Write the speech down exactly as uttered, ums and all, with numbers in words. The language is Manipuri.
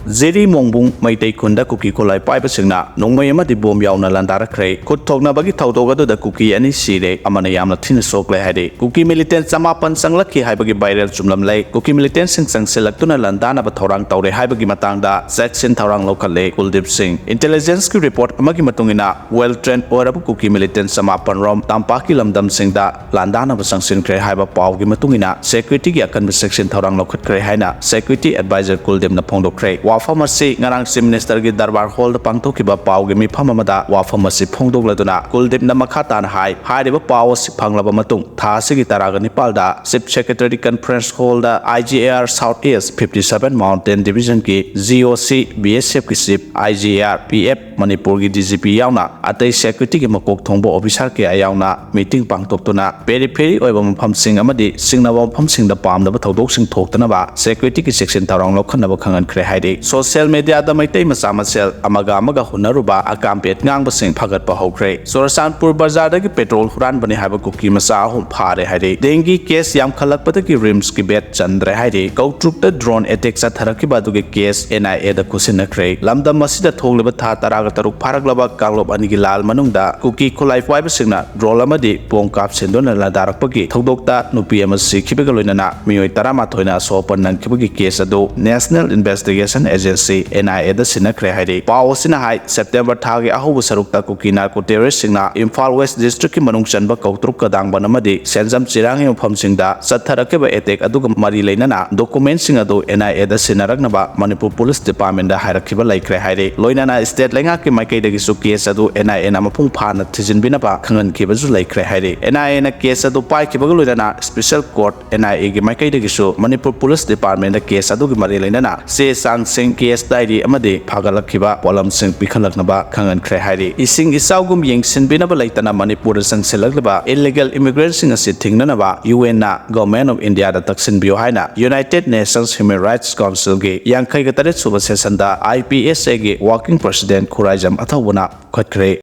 ꯖꯤꯔꯤ ꯃꯣꯡꯕꯨꯡ ꯃꯩꯇꯩ ꯈꯨꯟꯗ ꯀꯨꯀꯤ ꯈꯨꯠꯂꯥꯏ ꯄꯥꯏꯕꯁꯤꯡꯅ ꯅꯣꯡꯃꯩ ꯑꯃꯗꯤ ꯕꯣꯝ ꯌꯥꯎꯅ ꯂꯥꯟꯗꯥꯔꯛꯈ꯭ꯔꯦ꯫ ꯈꯨꯠ ꯊꯣꯛꯅꯕꯒꯤ ꯊꯧꯗꯣꯛ ꯑꯗꯨꯗ ꯀꯨꯀꯤ ꯑꯅꯤ ꯁꯤꯔꯦ, ꯑꯃꯅ ꯌꯥꯝꯅ ꯊꯤꯅ ꯁꯣꯛꯂꯦ ꯍꯥꯏꯔꯤ꯫ ꯀꯨꯀꯤ ꯃꯤꯂꯤꯇꯦꯟ ꯆꯃꯥꯄꯟ ꯆꯪꯂꯛꯈꯤ ꯍꯥꯏꯕꯒꯤ ꯚꯥꯏꯔꯦꯜ ꯆꯨꯝꯂꯝꯂꯦ꯫ ꯀꯨꯀꯤ ꯃꯤꯂꯤꯇꯦꯟꯁꯤꯡ ꯆꯪꯁꯤꯜꯂꯛꯇꯨꯅ ꯂꯥꯟꯗꯥꯅꯕ ꯊꯧꯔꯥꯡ ꯇꯧꯔꯦ ꯍꯥꯏꯕꯒꯤ ꯃꯇꯥꯡꯗ ꯆꯦꯛꯁꯤꯟ ꯊꯧꯔꯥꯡ ꯂꯧꯈꯠꯂꯦ ꯀꯨꯜꯗꯤꯞ ꯁꯤꯡ꯫ ꯏꯟꯇꯦꯂꯤꯖꯦꯟꯁꯀꯤ ꯔꯤꯄꯣꯔꯠ ꯑꯃꯒꯤ ꯃꯇꯨꯡ ꯏꯟꯅ, ꯋꯦꯜ ꯇ꯭ꯔꯦꯟ ꯑꯣꯏꯔꯕ ꯀꯨꯀꯤ ꯃꯤꯂꯤꯇꯦꯟ ꯆꯃꯥꯄꯟ ꯔꯣꯝ ꯇꯝꯄꯥꯛꯀꯤ ꯂꯝꯗꯝꯁꯤꯡꯗ ꯂꯥꯟꯗꯥꯅꯕ ꯆꯪꯁꯤꯟꯈ꯭ꯔꯦ ꯍꯥꯏꯕ ꯄꯥꯎꯒꯤ ꯃꯇꯨꯡ ꯏꯟꯅ, ꯁꯦꯀ꯭ꯌꯨꯔꯤꯇꯤꯒꯤ ꯑꯀꯟꯕ ꯆꯦꯛꯁꯤꯟ ꯊꯧꯔꯥꯡ ꯂꯧꯈꯠꯈ꯭ꯔꯦ ꯍꯥꯏꯅ ꯁꯦꯀ꯭ꯌꯨꯔꯤꯇꯤ ꯑꯦꯗꯚꯥꯏꯖꯔ ꯀꯨꯜꯗꯤꯞꯅ ꯐꯣꯡꯗꯣꯛꯈ꯭ꯔꯦ꯫ ꯋꯥꯐꯝ ꯑꯁꯤ ꯉꯔꯥꯡ ꯆꯤꯐ ꯃꯤꯅꯤꯁꯇꯔꯒꯤ ꯗꯔꯕꯥꯔ ꯍꯣꯜꯗ ꯄꯥꯡꯊꯣꯛꯈꯤꯕ ꯄꯥꯎꯒꯤ ꯃꯤꯐꯝ ꯑꯃꯗ ꯋꯥꯐꯝ ꯑꯁꯤ ꯐꯣꯡꯗꯣꯛꯂꯗꯨꯅ ꯀꯨꯜꯗꯤꯞꯅ ꯃꯈꯥ ꯇꯥꯅ ꯍꯥꯏ, ꯍꯥꯏꯔꯤꯕ ꯄꯥꯎ ꯑꯁꯤ ꯐꯪꯂꯕ ꯃꯇꯨꯡ ꯊꯥ ꯑꯁꯤꯒꯤ ꯇꯔꯥꯒ ꯅꯤꯄꯥꯜꯗ chief secretary conference hall I G A R south east fifty seven mountain ꯗꯤꯚꯤꯖꯟꯒꯤ G O C, B S ꯑꯦꯐꯀꯤ chief, I G A R, P F, ꯃꯅꯤꯄꯨꯔꯒꯤ ꯗꯤ ꯖꯤ ꯄꯤ ꯌꯥꯎꯅ ꯑꯇꯩ ꯁꯦꯀ꯭ꯌꯨꯔꯤꯇꯤꯒꯤ ꯃꯀꯣꯛ ꯊꯣꯡꯕ ꯑꯣꯐꯤꯁꯥꯔ ꯀꯌꯥ ꯌꯥꯎꯅ ꯃꯤꯇꯤꯡ ꯄꯥꯡꯊꯣꯛꯇꯨꯅ ꯄꯦꯔꯤꯐꯦꯔꯤ ꯑꯣꯏꯕ ꯃꯐꯝꯁꯤꯡ ꯑꯃꯗꯤ ꯁꯤꯡꯅꯕ ꯃꯐꯝꯁꯤꯡꯗ ꯄꯥꯝꯗꯕ ꯊꯧꯗꯣꯛꯁꯤꯡ ꯊꯣꯛꯇꯅꯕ ꯁꯦꯀ꯭ꯌꯨꯔꯤꯇꯤꯒꯤ ꯆꯦꯛꯁꯤꯟ ꯊꯧꯔꯥꯡ ꯂꯧꯈꯠꯅꯕ ꯈꯪꯍꯟꯈ꯭ꯔꯦ ꯍꯥꯏꯔꯤ꯫ ꯁꯣꯁꯤꯌꯦꯜ ꯃꯤꯗꯤꯌꯥꯗ ꯃꯩꯇꯩ ꯃꯆꯥ ꯃꯁꯦꯜ ꯑꯃꯒ ꯑꯃꯒ ꯍꯨꯟꯅꯔꯨꯕ ꯑꯀꯥꯝꯄꯦꯠ ꯉꯥꯡꯕꯁꯤꯡ ꯐꯒꯠꯄ ꯍꯧꯈ꯭ꯔꯦ꯫ ꯆꯨꯔꯆꯥꯟꯄꯨꯔ ꯕꯖꯥꯔꯗꯒꯤ ꯄꯦꯇ꯭ꯔꯣꯜ ꯍꯨꯔꯥꯟꯕꯅꯤ ꯍꯥꯏꯕ ꯀꯨꯀꯤ ꯃꯆꯥ ꯑꯍꯨꯝ ꯐꯥꯔꯦ ꯍꯥꯏꯔꯤ꯫ ꯗꯦꯡꯒꯤ ꯀꯦꯁ ꯌꯥꯝꯈꯠꯂꯛꯄꯗꯒꯤ ꯔꯤꯝꯁꯀꯤ ꯕꯦꯗ ꯆꯟꯗ꯭ꯔꯦ ꯍꯥꯏꯔꯤ꯫ ꯀꯧꯇ꯭ꯔꯨꯛꯇ ꯗ꯭ꯔꯣꯟ ꯑꯦꯇꯦꯛ ꯆꯠꯊꯔꯛꯈꯤꯕ ꯑꯗꯨꯒꯤ ꯀꯦꯁ ꯑꯦꯟ ꯑꯥꯏ ꯑꯦꯗ ꯈꯨꯠꯁꯤꯟꯅꯈ꯭ꯔꯦ꯫ ꯂꯝꯗꯝ ꯑꯁꯤꯗ ꯊꯣꯛꯂꯤꯕ ꯊꯥ ꯇꯔꯥꯒ ꯇꯔꯨꯛ ꯐꯥꯔꯛꯂꯕ ꯀꯥꯡꯂꯨꯞ ꯑꯅꯤꯒꯤ ꯂꯥꯜ ꯃꯅꯨꯡꯗ ꯀꯨꯀꯤ ꯈꯨꯠꯂꯥꯏ ꯄꯥꯏꯕꯁꯤꯡꯅ ꯗ꯭ꯔꯣꯟ ꯑꯃꯗꯤ ꯕꯣꯝ ꯀꯥꯞꯁꯤꯟꯗꯨꯅ ꯂꯥꯟꯗꯥꯔꯛꯄꯒꯤ ꯊꯧꯗꯣꯛꯇ ꯅꯨꯄꯤ ꯑꯃ ꯁꯤꯈꯤꯕꯒ ꯂꯣꯏꯅꯅ ꯃꯤꯑꯣꯏ ꯇꯔꯥꯃꯥꯊꯣꯏꯅ ꯑꯁꯣꯛ ꯑꯄꯟ ꯅꯪꯈꯤꯕꯒꯤ ꯀꯦꯁ ꯑꯗꯨ national investigation agency, and I ꯑꯦꯗ ꯁꯤꯟꯅꯈ꯭ꯔꯦ ꯍꯥꯏꯔꯤ꯫ ꯄꯥꯎ ꯑꯁꯤꯅ ꯍꯥꯏ, ꯁꯦꯞꯇꯦꯝꯕꯔ ꯊꯥꯒꯤ ꯑꯍꯧꯕ ꯁꯔꯨꯛꯇ ꯀꯨꯀꯤ ꯅꯥꯔꯀꯣ ꯇꯦꯔꯣꯔꯤꯁꯁꯤꯡꯅ ꯏꯝꯐꯥꯜ ꯋꯦꯁ ꯗꯤꯁꯇ꯭ꯔꯤꯛꯀꯤ ꯃꯅꯨꯡ ꯆꯟꯕ ꯀꯧꯇ꯭ꯔꯨꯛ ꯀꯗꯥꯡꯕꯟ ꯑꯃꯗꯤ ꯁꯦꯟꯖꯝ ꯆꯤꯔꯥꯡꯒꯤ ꯃꯐꯝꯁꯤꯡꯗ ꯆꯠꯊꯔꯛꯈꯤꯕ ꯑꯦꯇꯦꯛ ꯑꯗꯨꯒ ꯃꯔꯤ ꯂꯩꯅꯅ ꯗꯣꯀꯨꯃꯦꯟꯁꯤꯡ ꯑꯗꯨ ꯑꯦꯟ ꯑꯥꯏ ꯑꯦꯗ ꯁꯤꯟꯅꯔꯛꯅꯕ ꯃꯅꯤꯄꯨꯔ ꯄꯨꯂꯤꯁ ꯗꯤꯄꯥꯔꯠꯃꯦꯟꯗ ꯍꯥꯏꯔꯛꯈꯤꯕ ꯂꯩꯈ꯭ꯔꯦ ꯍꯥꯏꯔꯤ꯫ ꯂꯣꯏꯅꯅ ꯁ꯭ꯇꯦꯠ ꯂꯩꯉꯥꯛꯀꯤ ꯃꯥꯏꯀꯩꯗꯒꯤꯁꯨ ꯀꯦꯁ ꯑꯗꯨ ꯑꯦꯟ ꯑꯥꯏ ꯑꯦꯅ ꯃꯄꯨꯡ ꯐꯥꯅ ꯊꯤꯖꯤꯟꯕꯤꯅꯕ ꯈꯪꯍꯟꯈꯤꯕꯁꯨ ꯂꯩꯈ꯭ꯔꯦ ꯍꯥꯏꯔꯤ꯫ ꯑꯦꯟ ꯑꯥꯏ ꯑꯦꯅ ꯀꯦꯁ ꯑꯗꯨ ꯄꯥꯏꯈꯤꯕꯒ ꯂꯣꯏꯅꯅ ꯁ꯭ꯄꯦꯁꯦꯜ ꯀꯣꯔꯠ, ꯑꯦꯟ ꯑꯥꯏ ꯑꯦꯒꯤ ꯃꯥꯏꯀꯩꯗꯒꯤꯁꯨ ꯃꯅꯤꯄꯨꯔ ꯄꯨꯂꯤꯁ ꯗꯤꯄꯥꯔꯠꯃꯦꯟꯗ ꯀꯦꯁ ꯑꯗꯨꯒꯤ ꯃꯔꯤ ꯂꯩꯅꯅ ꯆꯦ ꯆꯥꯡꯁꯤꯡ, ꯀꯦꯁ ꯗꯥꯏꯔꯤ ꯑꯃꯗꯤ ꯐꯥꯒꯠꯂꯛꯈꯤꯕ ꯄꯣꯠꯂꯝꯁꯤꯡ ꯄꯤꯈꯠꯂꯛꯅꯕ ꯈꯪꯍꯟꯈ꯭ꯔꯦ ꯍꯥꯏꯔꯤ꯫ ꯏꯁꯤꯡ ꯏꯆꯥꯎꯒꯨꯝ ꯌꯦꯡꯁꯤꯟꯕꯤꯅꯕ ꯂꯩꯇꯅ ꯃꯅꯤꯄꯨꯔꯗ ꯆꯪꯁꯤꯜꯂꯛꯂꯤꯕ ꯏꯂꯤꯒꯦꯜ ꯏꯃꯤꯒ꯭ꯔꯦꯟꯠꯁꯤꯡ ꯑꯁꯤ ꯊꯤꯡꯅꯅꯕ ꯌꯨ ꯑꯦꯟꯅ ꯒꯚꯔꯟꯃꯦꯟꯠ ꯑꯣꯐ ꯏꯟꯗꯤꯌꯥꯗ ꯇꯛꯁꯤꯟꯕꯤꯌꯨ ꯍꯥꯏꯅ ꯌꯨꯅꯥꯏꯇꯦꯗ ꯅꯦꯁꯟꯁ ꯍ꯭ꯌꯨꯃꯦꯟ ꯔꯥꯏꯠꯁ ꯀꯥꯎꯟꯁꯤꯜꯒꯤ ꯌꯥꯡꯈꯩꯒ ꯇꯔꯦꯠ ꯁꯨꯕ ꯁꯦꯁꯟꯗ ꯑꯥꯏ ꯄꯤ ꯑꯦꯁ ꯑꯦꯒꯤ ꯋꯥꯔꯀꯤꯡ ꯄ꯭ꯔꯦꯁꯤꯗꯦꯟꯠ ꯈꯨꯔꯥꯏꯖꯝ ꯑꯊꯧꯕꯅ ꯂꯧꯈꯠꯈ꯭ꯔꯦ꯫